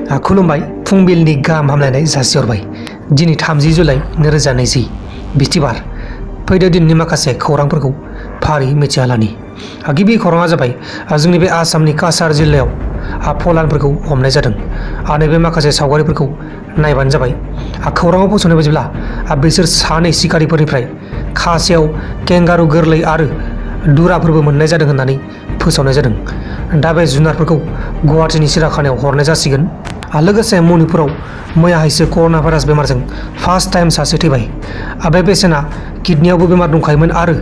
खुलुमबाय फुंबिलिनि गाहाम हामलायनाय जासिहरबाय। दिनै 30 जुलाइ 2020 बिस्थिबार। फैदो दिननि माखासे खौरांफोरखौ फारियै मिथियालानि। गिबि खौराङा जाबाय जोंनि बे आसामनि काछार जिल्लायाव फलानफोरखौ हमनाय जादों। नैबे माखासे सावगारिफोरखौ नायबानो जाबाय। खौराङाव फोसावनाय बायदिब्ला बिसोर सानै सिखारिफोरनिफ्राय खासेयाव केंगारु गोरलै आरो दुराफोरबो मोननाय जादों होननानै फोसावनाय जादों। दा बे जुनारफोरखौ गुवाहाटीनि सिराखानायाव हरनाय जासिगोन। लोगोसे मणिपुराव मैयाहायसो कर'ना भाइरास बेमारजों फार्स्ट टाइम सासे थैबाय। बे पेसेन्टआ किडनियावबो बेमार दंखायोमोन आरो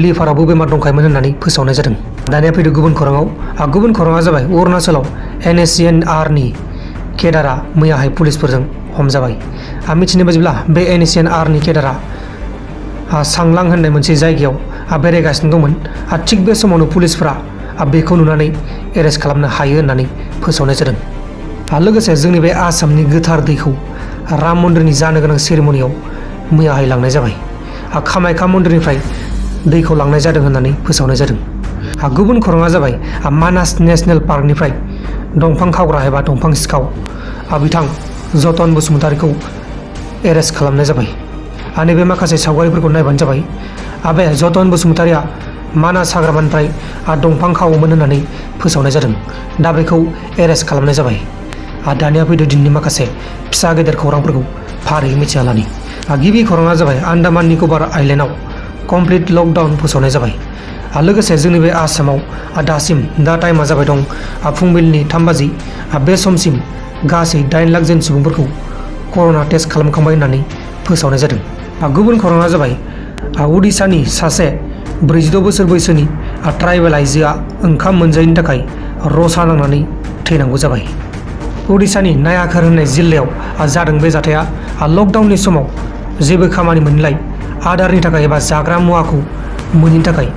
लिभारावबो बेमार दंखायोमोन होननानै फोसावनाय जादों। दानिया फैदो गुबुन खौराङाव। गुबुन खौराङा जाबाय अरुणाचलाव NACNRनि केडारआ मैयाहाय पुलिसफोरजों हमजाबाय। मिथिनाय बायदिब्ला बे NACNRनि केडारआ सांलां होननाय मोनसे जायगायाव बेरायगासिनो दंमोन। थिग बे समावनो पुलिसफोरा बेखौ नुनानै एरेस्ट खालामनो हायो होननानै फोसावनाय जादों। लोगोसे जोंनि बे आसामनि गोथार दैखौ राम मन्दिरनि जानो गोनां सेरेमनियाव मैयाहाय लांनाय जाबाय। कामाख्या मन्दिरनिफ्राय दैखौ लांनाय जादों होननानै फोसावनाय जादों। गुबुन खौराङा जाबाय मानास नेशनेल पार्कनिफ्राय दंफां खावग्रा एबा दंफां सिखाव बिथां जतन बसुमतारीखौ एरेस्ट खालामनाय जाबाय। नैबे माखासे सावगारिफोरखौ नायबानो जाबाय। बे जतन बसुमतारीया मानास हाग्रामानिफ्राय दंफां खावोमोन होननानै फोसावनाय जादों। दा बेखौ एरेस्ट खालामनाय जाबाय। दानिया फैदो दिननि माखासे फिसा गेदेर खौरांफोरखौ फारियै मिथियालानि। गिबि खौराङा जाबाय आन्दामान निकबार आइलेण्डआव कमप्लिट लकडाउन फोसावनाय जाबाय। लोगोसे जोंनि बे आसामाव दासिम दा टाइमा जाबाय दं फुंबिलिनि 3 बाजि। बे समसिम गासै 8 लाख जन सुबुंफोरखौ कर'ना टेस्ट खालामखांबाय होननानै फोसावनाय जादों। गुबुन खौराङा जाबाय उडिशानि सासे 42 बोसोर बैसोनि ट्राइबेल आइजोआ ओंखाम मोनजायैनि थाखाय रसा नांनानै थैनांगौ जाबाय। उडिशानि नायाघर होननाय जिल्लायाव जादों बे जाथाया। लकडाउननि समाव जेबो खामानि मोनैलाय आदारनि थाखाय एबा जाग्रा मुवाखौ मोनैनि थाखाय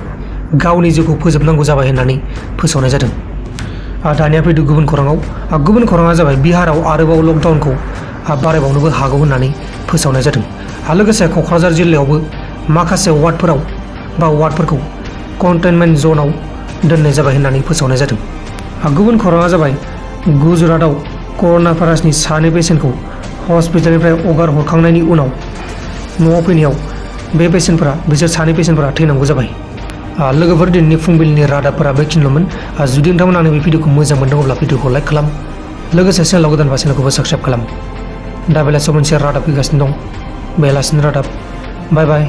गावनि जिउखौ फोजोबनांगौ जाबाय होननानै फोसावनाय जादों। दानिया फैदो गुबुन खौराङाव। गुबुन खौराङा जाबाय बिहाराव आरोबाव लकडाउनखौ बारायबावनोबो हागौ होननानै फोसावनाय जादों। लोगोसे क'क्राझार जिल्लायावबो माखासे वार्डफोरखौ कन्टेनमेन्ट जनाव दोननाय जाबाय होननानै फोसावनाय जादों। गुबुन खौराङा जाबाय गुजरातआव कर'ना भाइरासनि सानै पेसेन्टखौ हस्पिटालनिफ्राय हगार हरखांनायनि उनाव न'आव फैनायाव बिसोर सानै पेसेन्टफोरा थैनांगौ जाबाय। लोगोफोर दिनैनि फुंबिलिनि रादाबफोरा बेखिनिल'मोन। जुदि नोंथांमोना आंनि बे भिडिअखौ मोजां मोनदों अब्ला भिडिअखौ लाइक खालाम। लोगोसे चेनेलाव गोदानबा चेनेलखौबो साबस्क्राइब खालाम। दा बेलासियाव मोनसे रादाब फैगासिनो दं। बेलासिनि रादाब। बाय बाय।